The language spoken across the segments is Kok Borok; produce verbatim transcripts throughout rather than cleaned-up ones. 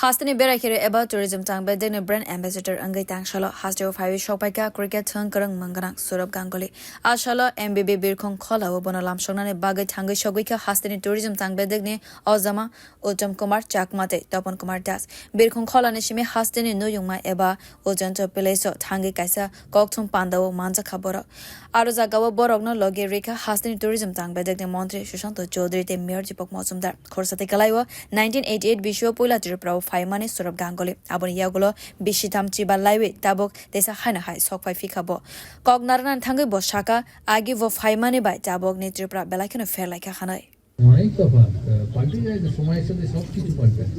Hasteni berai khe eba tourism tang bedekni brand ambassador wngwi tangsalo hasteo phaiwi sokpaikha cricket thwng kwrwng mwng gwnang Sourav Ganguly. A salo M B B Birkhong Kholao bono lamsoknani bagwi thangwi sogwikha hasteni tourism tang bedekni ojama Uttam Kumar Chakma tei Tapan Kumar Das. Birkhong Kholani simi hasteni nuyungma eba Ujjainto Palace-o thangwi kaisa kokthum pandao manjakha borok. Aro jagao borokno logi rikha hasteni tourism tang bedekni montri Sushanta Chaudhary tei Mayor Deepak Majumdar. Khorsa tei kwlaio nineteen eighty-eight bisio puila Tripura-o phaimani Sourav Ganguly. Aboni yagulo bisitham chiba laiwi tabuk teisa haino hai sok phai phikha bo. Kok narwknani thangwi bo sakha, agi bo phaimani bai tabukni Tripura belai kheno pherlaikha hwnwi. অনেক তফাৎ, আহ, পাল্টে যায় তো, সময়ের সাথে সব কিছু পাল্টায়।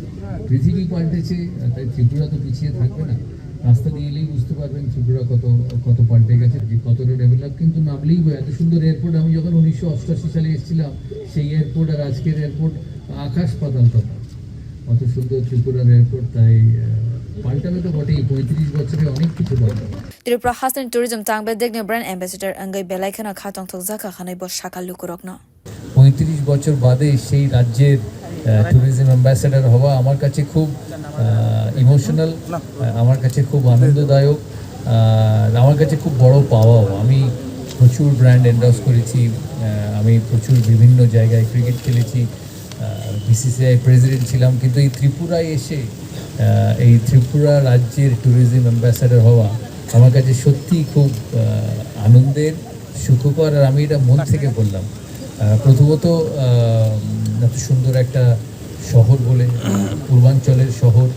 পৃথিবী পাল্টেছে, আহ, তাই ত্রিপুরা তো পিছিয়ে থাকবে না। রাস্তা দিয়ে এলেই বুঝতে পারবেন ত্রিপুরা কত, কত পাল্টে গেছে, যে কতটা ডেভেলপ। কিন্তু নামলেই বোঝা, এত সুন্দর এয়ারপোর্ট, আমি যখন উনিশশো অষ্টআশি সালে এসেছিলাম, সেই এয়ারপোর্ট আর আজকের এয়ারপোর্ট আকাশ পাতাল তফাৎ। অত সুন্দর ত্রিপুরার এয়ারপোর্ট, তাই, আহ, পাল্টাবে তো বটেই, পঁয়ত্রিশ বছরে অনেক কিছু পাল্টাবে। Tripura hasteni tourism tang bedekni brand ambassador wngwi belai kheno kha tongthokjakha hwnwi bo sakha lukurokno. পঁয়ত্রিশ বছর বাদে সেই রাজ্যের, আহ, ট্যুরিজম অ্যাম্বাসেডর হওয়া আমার কাছে খুব, আহ, ইমোশনাল, আহ, আমার কাছে খুব আনন্দদায়ক। আহ, আমার কাছে খুব বড় পাওয়াও। আমি প্রচুর ব্র্যান্ড এন্ডোর্স করেছি, আহ, আমি প্রচুর বিভিন্ন জায়গায় ক্রিকেট খেলেছি, আহ, বিসিসিআই প্রেসিডেন্ট ছিলাম, কিন্তু এই ত্রিপুরায় এসে, আহ, এই ত্রিপুরা রাজ্যের ট্যুরিজম অ্যাম্বাসেডর হওয়া আমার কাছে সত্যিই খুব, আহ, আনন্দের, সুখকর। আর আমি এটা মন থেকে বললাম। আহ, প্রথমত, আহ, এত সুন্দর একটা শহর বলে, আহ, পূর্বাঞ্চলের শহর।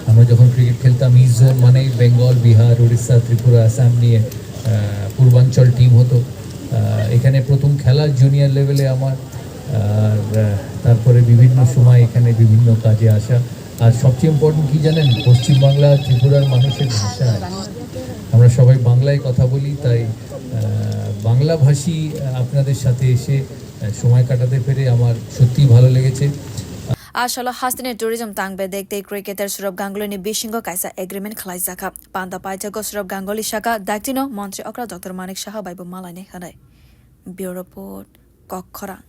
আমরা যখন ক্রিকেট খেলতাম, ইস্ট জোন মানেই বেঙ্গল, বিহার, উড়িষ্যা, ত্রিপুরা, আসাম নিয়ে, আহ, পূর্বাঞ্চল টিম হতো। আহ, এখানে প্রথম খেলা জুনিয়র লেভেলে আমার, আর, আহ, তারপরে বিভিন্ন সময় এখানে বিভিন্ন কাজে আসা। আর সবচেয়ে ইম্পর্টেন্ট কি জানেন? পশ্চিমবাংলা আর ত্রিপুরার মানুষের ভাষা এক। আমরা সবাই বাংলায় কথা বলি, তাই, আহ, বাংলাভাষী, আহ, আপনাদের সাথে এসে, আহ, সময় কাটাতে পেরে আমার সত্যিই ভালো লেগেছে। A salo hasteni tourism tang bedek tei cricketer Sourav Gangulyni bisingo kaisa agreement khlaijakha. Panda paithago Sourav Ganguly sakha daktino montri okra Doctor Manik Saha bai bo malainai hwnwi. Bureau Report, Kokkhorang.